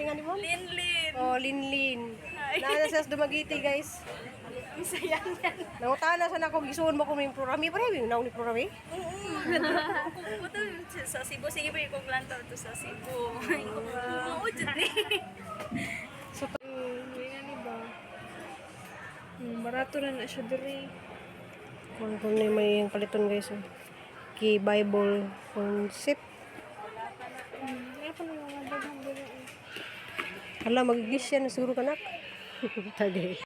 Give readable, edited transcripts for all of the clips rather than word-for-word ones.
nga ni mo? Linlin. Oh, Linlin. Naa na siya sa Dumaguete, guys. Bisayan yan. Nangutana sa nako gisuon mo kung may programi pa rin, naong ni programi. Oo. Kuto sa Cebu. Sige pa yung lantaw to sa Cebu. Oo, jud ni. So, May ni ba? Barato na na siya diri. Kung ni may yung paliton, guys. Oh. Key Bible concept. Kaya pa mga daghang diri. Eh. Hala, mag-English yan siguro kanak. Tagay.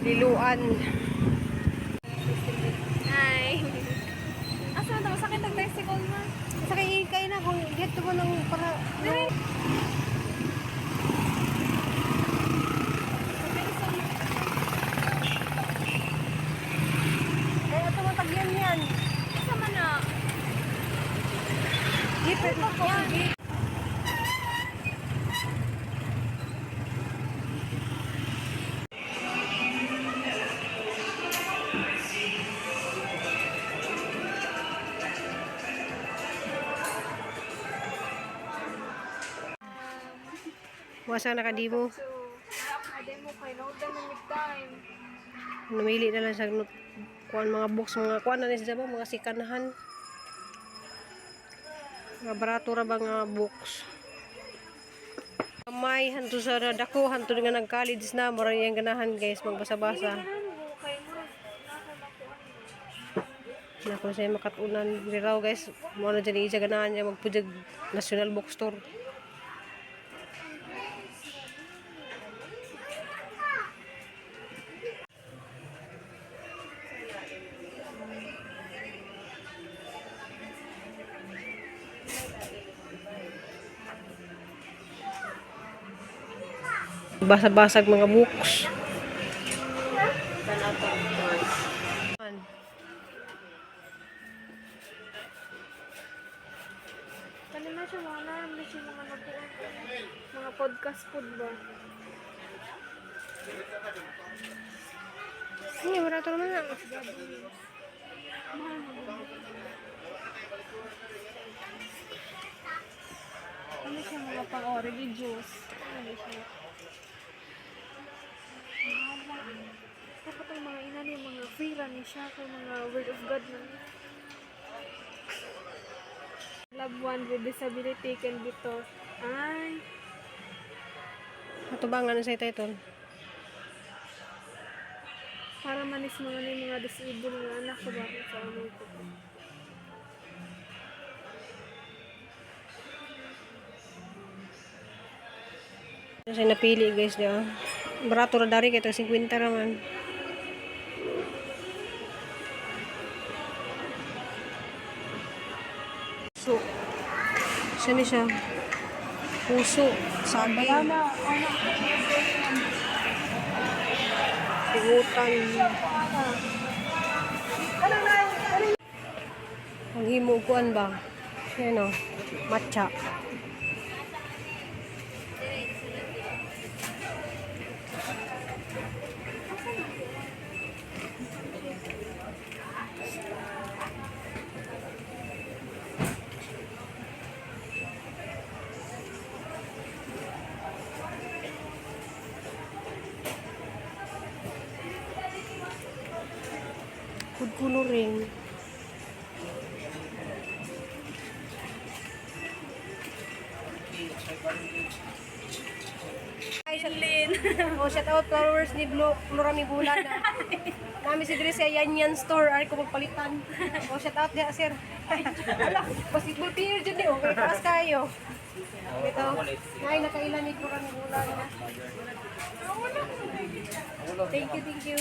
Liluan. Ay. Asa na masakit ang tricycle na? Sa kay kay na kung dito mo nang para no. Kaya ito mo tagyan yan. Asa man na? Jeep, ito ko. Jeep. Wasa na kadimo. So, ade mo kay no time with time. Namili na lang sa kuan mga books, mga kuan na ni siya ba, mga sikanahan. Mga barato ra ba nga books. May hanto sa dako, hanto nga nag-college na, mura niyang ganahan, guys, magbasa-basa. Kay mo Nako siya makatunan diri raw, guys. Mo na dyan iya ganahan niya magpujag National Bookstore. Basa-basag mga books. Kani na siya mga naram na siya mga napuan. Mga podcast food ba? Hindi, barato naman na. Ano siya mga pang oh, religious. Ano siya? Mahal. Dapat ang mga ina niya, mga free ra ni siya kay mga word of God na niya. Loved one with disability can be taught. Ay, Ato ba ang ano sa title? para manis mga ni mga disabled nga anak ko ba kung sa ano ko. Ano siya napili, guys, niya. Barato ra dari kay 50 ra man. So, siya ni siya. Puso, saging. Sigutan. Ang himo kuan ba? Yan o, matcha. Food coloring. Hi, Linlin. Oh, shout out followers ni Blo Florami Bulana. Nami si Dre sa Yanyan Store, ay ko magpalitan. Oh, shout out diha, sir. Ala, basketball player jud ni oh, kay taas kayo. Ito, nay nakailan ni Florami Bulana. Thank you, thank you.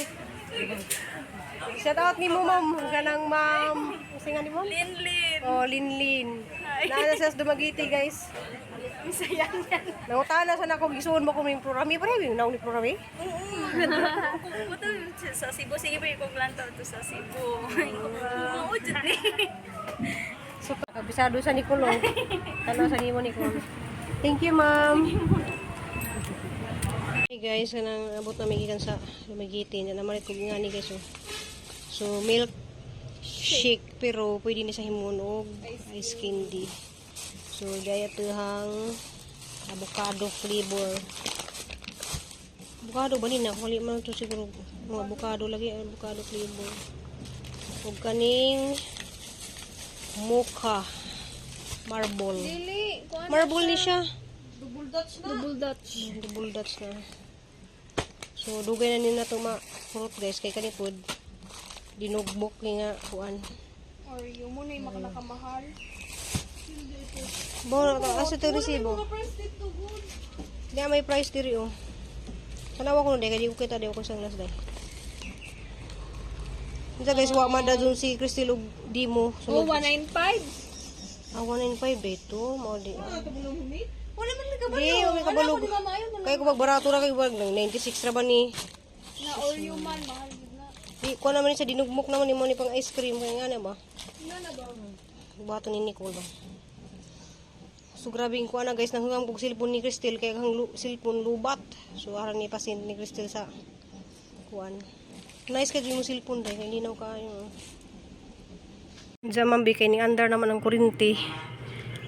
Shout out ni mo, ma'am, ganang ma'am. Kasi nga ni mo? Linlin. Oh, Linlin. Naa na siya sa Dumaguete, guys. Bisayan yan. Nangutana sa nako gisuon mo kung may programi pa rin, naong ni programi. Oo. Kuto sa Cebu. Sige pa yung lantaw to sa Cebu. Oo, jud ni. So, kabisado sa Nicole. Oh. Tanaw sa nimo, Nicole. Thank you, ma'am. Hey guys, kanang abot na gikan sa Dumaguete. Na namalit ko nga ni guys oh. So milk shake pero pwede ni sa himon og ice candy. So gaya tuhang avocado flavor. Avocado ba ni na? Wali man to siguro mga avocado lagi avocado flavor. Ug kaning mocha marble. Dili, kuan Marble ni siya. double dutch na. Double dutch. Double dutch na. So, dugay na nila ito ma-fruit guys. Kay kani pod dinugbok ni nga kuan. Oreo mo na yung makakamahal. Bo na to asa to resibo. Price dito good. Di may price diri oh. Tanawa ko no kay di ko kita di ko sang last day. Unsa guys, wa man da dun si Cristel og Dimo. Oh, So, 195. ah, 195 dito, mao di. Wala man nagkabalo. Di, may kabalog. Wala ko ni mama ayaw na Kay kung magbarato ra kay wag 96 ra ba ni? Na Oreo man mahal gud na. Di ko naman ni sa dinugmok naman ni mo ni pang ice cream kay nga na ba? Nga na ba? Buhaton ni Nicole ba? So grabe yung kuha na guys, nanghugang kog cellphone ni Cristel kaya ang cellphone lubat. So aran ni pasin ni Cristel sa kuan. Nice kay yung cellphone dahil kay linaw kaayo. Diyan man kay ni andar naman ang kurinti.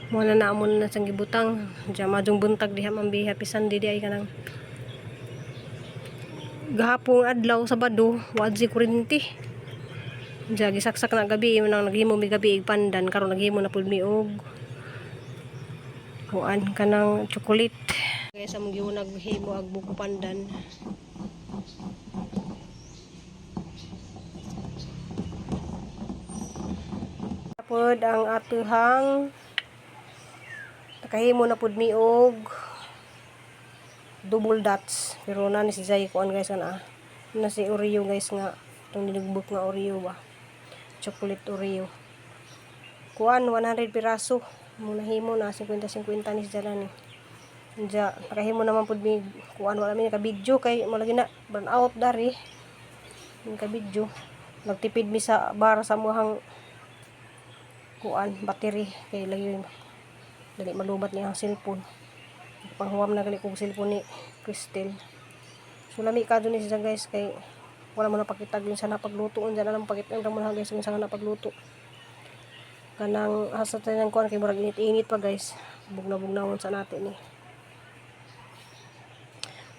Mo na naamon na sang gibutang. Diyan madung buntag diha man bi, happy Sunday di ay kanang gahapon adlaw Sabado, wa si kurinti. Diya gisaksak na gabi mo nang naghimo mi gabi ig pandan karon naghimo na pud mi og kuan kanang chocolate. Kaya sa mong giunag himo ag buko pandan. Pod ang atuhang nakahimo na pud mi og double dots pero na ni si Zay kuan guys ana na si Oreo guys nga itong dinugbok nga Oreo ba, chocolate Oreo kuan 100 piraso muna himo na 50-50 ni si Jalan ni. Diya, nakahimo naman pud mi kuan, wala mi naka video kay mo lagi na burn out dari naka video. Nagtipid mi sa bar sa muhang kuan battery kay lagi dali malubat niya ang cellphone. Panghuwam na gali kog cellphone ni Cristel. So lami ka dun ni siya guys kay wala mo na pakitag yung sana pagluto unsa na lang pakitag mo na guys yung sana pagluto. Kanang asa tayo ng kuan kay murag init-init pa guys. Bugna-bugnawon sa natin ni.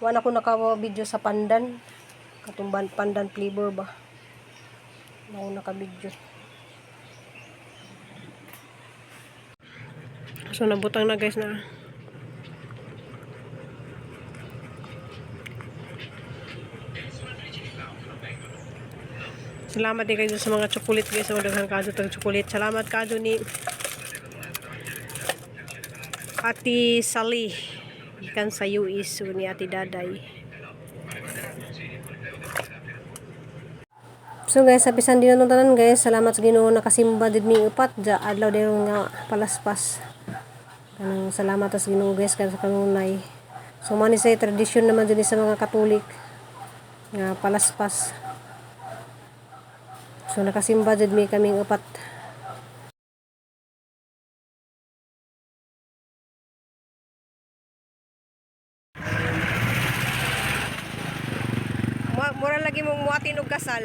Wala ko naka video sa pandan. Katumban pandan flavor ba. Wala ko naka video. So nabutang na guys na. Salamat din kayo sa mga chocolate guys. Sa mga daghang kado tag chocolate. Salamat kado ni Ate Sally. Ikan sa US so ni Ate Daday. So guys, sa bisan din tanan guys. Salamat sa Ginoo nakasimba did mi upat ja adlaw dayon nga palaspas. Kanang salamat sa Ginoo guys kay sa kanunay. So man ni say tradisyon naman din sa mga Katolik nga palaspas. So nakasimba jud mi kaming upat. Mura lagi mong muatin og kasal.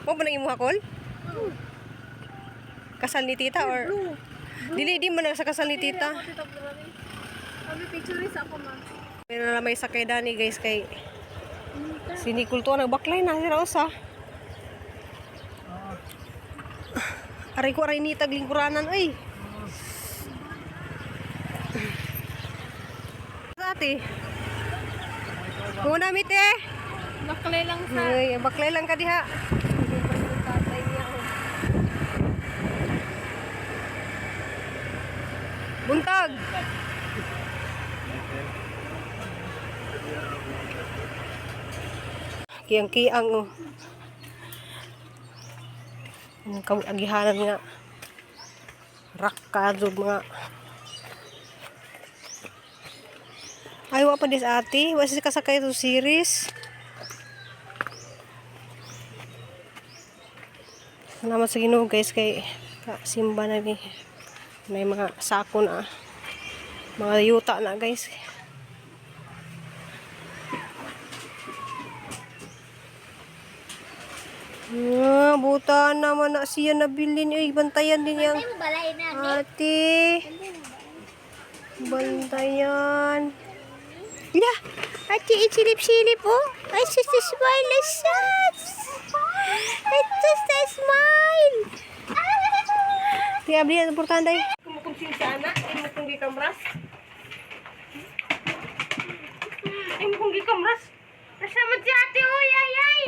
Mo ba nang imuha kol? Kasal ni tita or dili di man na sa kasal ni tita. Tita Florami. Kami picture sa ako ma. Meron na may sakay dani guys kay si Nicole to nagbaklay na si Rosa. Aray ko aray ni taglingkuranan ay. Ate. Muna mite. Baklay lang sa Ay, baklay lang ka diha. Buntag. Kiyang-kiyang oh. Ang agihanan nga. Rakado mga. Ay, wa pa dis ate. Wa siya kasakay to series. Salamat sa Ginoo guys kay ka simba na mi. May mga sako na. Ah. Mga yuta na, guys. Ah, buta naman na siya nabilin. Uy, bantayan din yang Balay na. ate. Bantayan. La, ate, isilip-silip, oh. Ay, just a smile, ay, shucks. It's just a smile. Tiga, beli ang portahan day. Kumukumsin sa anak, ay mo kong gikamras. Ay mo kong gikamras. Kasama si ate, oy, ay, ay.